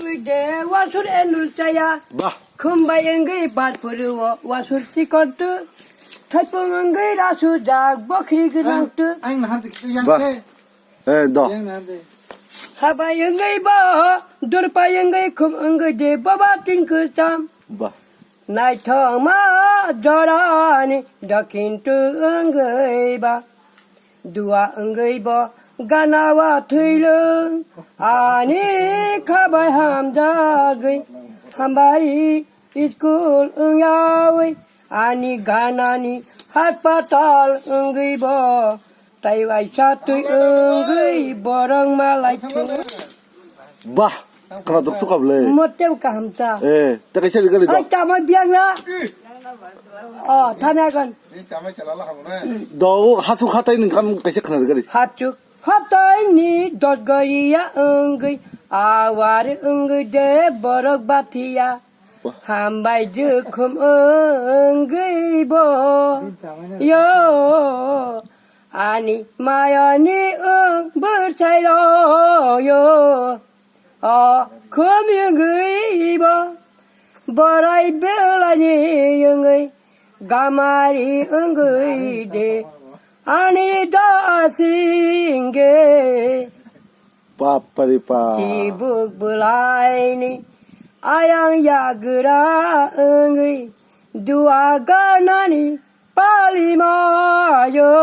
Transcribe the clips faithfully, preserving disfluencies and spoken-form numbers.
De wasur enul chaya. Bah. Khumbai wngwi bar phuru o wasur chikontu. Thaipung wngwi rasu jak bokhri gwnangtu. Ang, ang nahar dik yang Bah. se. Eh, do. Yang nahar de. Habai wngwi bo, durpai wngwi khum wngwi de boba tingku cham. Bah. Naithokma jorani dokintu wngwi ba. Dua wngwi bo gana wa thwilwng ani khabai hamjagwi hambari school wngyawi ani ganani hospital wngwi bo tai waisa twi wngwi borok malai thung. Bah, khwnathok sukha bwle. Motem kaham cha. Eh, ta kaisa ri gari do. Ai, tamo biang na. Oh, thana gon. Do, hasu khatai nung kam kaisa khwna ri gari. Hachu khatai ni dot gari ya wngwi awar wngwi de borok bathiya. Wah. Hambai jukhum wngwi bo. Yo. Ani mayani wng bwrchai ro yo. O khum yungwi bo borai belani yungwi gamari wngwi de ani da asingge. Bapari pa. Chibuk bwlaini ayang yagra wngwi dua ganani palimayo.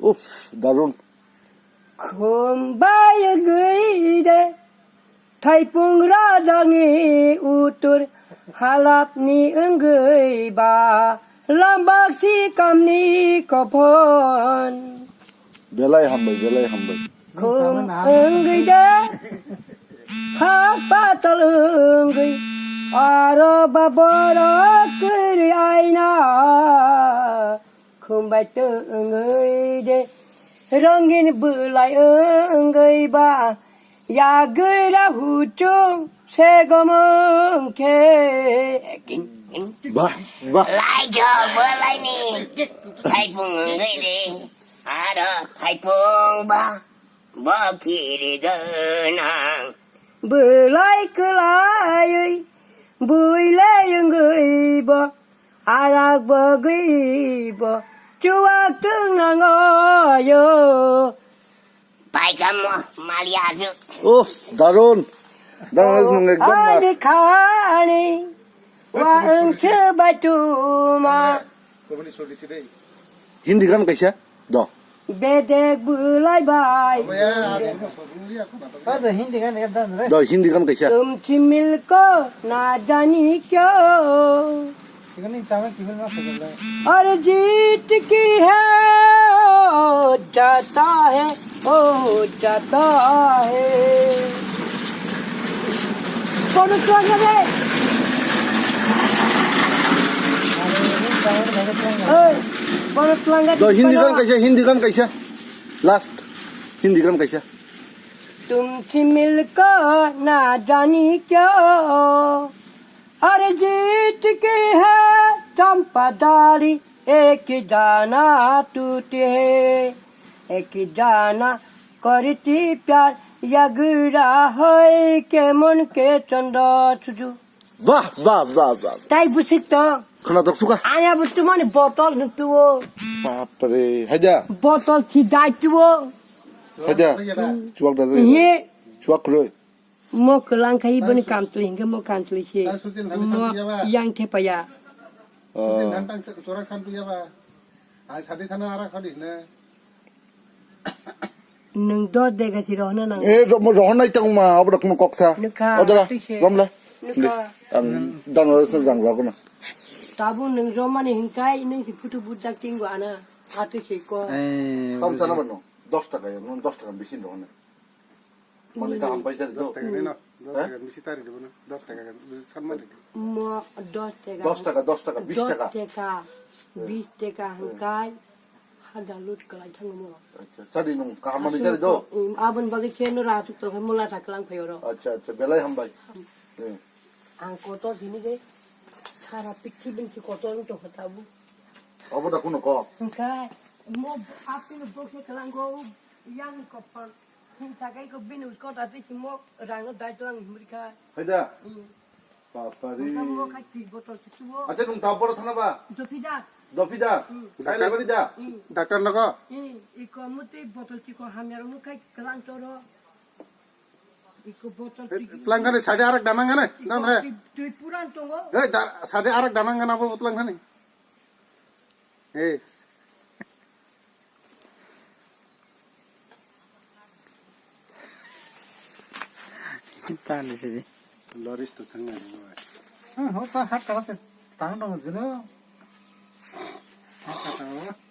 Uff, darun. Khumbai wngwi de thaipung rajani utur halapni wngwi ba lambak si kamni kophon. Belai hambai, belai hambai. Khum wngwi de hak patal wngwi aro ba borok kwrwi aina. Khumbai tongwi de rongin bwlai wngwi ba yagwira huchung segomong khe. Bah, bah. Laijok bwlaini thaipung wngwi de aro thaipung ba. Bo kiri gwnang. Bwlai kwlaiwi, bwlai wngwi bo, arak bogwi bo, chuwak twng nango yo. Paikamo mali aswk. Oh, darun. Darun, oh, nung ekdom ma. Ani khani, wa wng se bai tuma. Hindi gan kaisa? Do. Bedek bwlai bai. Pada Hindi gan ekdom re. Do, Hindi gan kaisa? Tum chimil ko na jani kyo. Ikan ni chama kibil ma khajal. Aur jeet ki hai, oh, jata hai. Oh, jata hai. Bonus langga de. Oi, bonus langga de. Do, Hindi gan kaisa, Hindi gan kaisa. Last. Hindi gan kaisa. तुमसे मिलकर ना जानी क्या, अरे जीत के है चंपा डाली, एक दाना टूटे है, एक दाना करती प्यार, यागरा है के मन के चंदा Suju. Bah, bah, bah, bah. Tai bwswk to. Khwnathok sukha. Ani abo tumani botol nung tuo. Bapre, haida. Botol si dai tuo. Haida. Chuwak da. Ye. Chuwak kroi. Mo kwlang khai bini kam twi hingke mo kam twi se. Mo yang the paya. Suchin nang tang chorak san tuya ba. Ai sadi thana ara khadi ne. Nwng dos dega si rohna nang. Eh, ro-, mo rohonai tong ma, abo da kuno koksa. Nukha, odara, twi se. Romla. Nukha. Ang dan ro sun rang rogo na. Tabu nwng romani hingkai, nwng si phutu bujak tinggo ana. Atu se ko. Eh, tam sana bano. Dos taka ya, nwng dos taka bisin rohonai. Mani kaham paisa dos taka no. Dos taka bisi tari do no. Dos taka bisi sanma de. Mo dos taka. Dos taka, dos taka, bis taka. Dos taka, bis taka hingkai. Hajar lut kwlai thango mo. Acha, sadi nung kaham mani sadi do. Abon bagwi khe no ra chuk tong khe mola tha klang phayo ro. Acha, acha, belai hambai. Eh. Ang kotor sini de. Sara pithibin si kotor wng tong kha tabu. Obo da kuno kok. Hingkhe mo apni bokhe klang go yang kopal. Takai ko bini uskot ati chimo rang dai tuang himrika. Haida. Hmm. Papa ri. Kamu kai ti botol ti tuo. Acha nung tap boro thana ba. Dopida. Dopida. Hmm. Kai labari da. Hmm. Doctor nogo. Hmm. Iko muti botol ti ko hamyar mu kai kelang toro. Iko botol ti. Telang kane sade arak danang kane. Iko Dan re. Tui, tui puran tongo. Eh, da, sade arak danang kane abo telang kane. Eh. Tani sini. Loris to thang nai. Ah, ho sa hat kala se tang dong jino. Hat kala.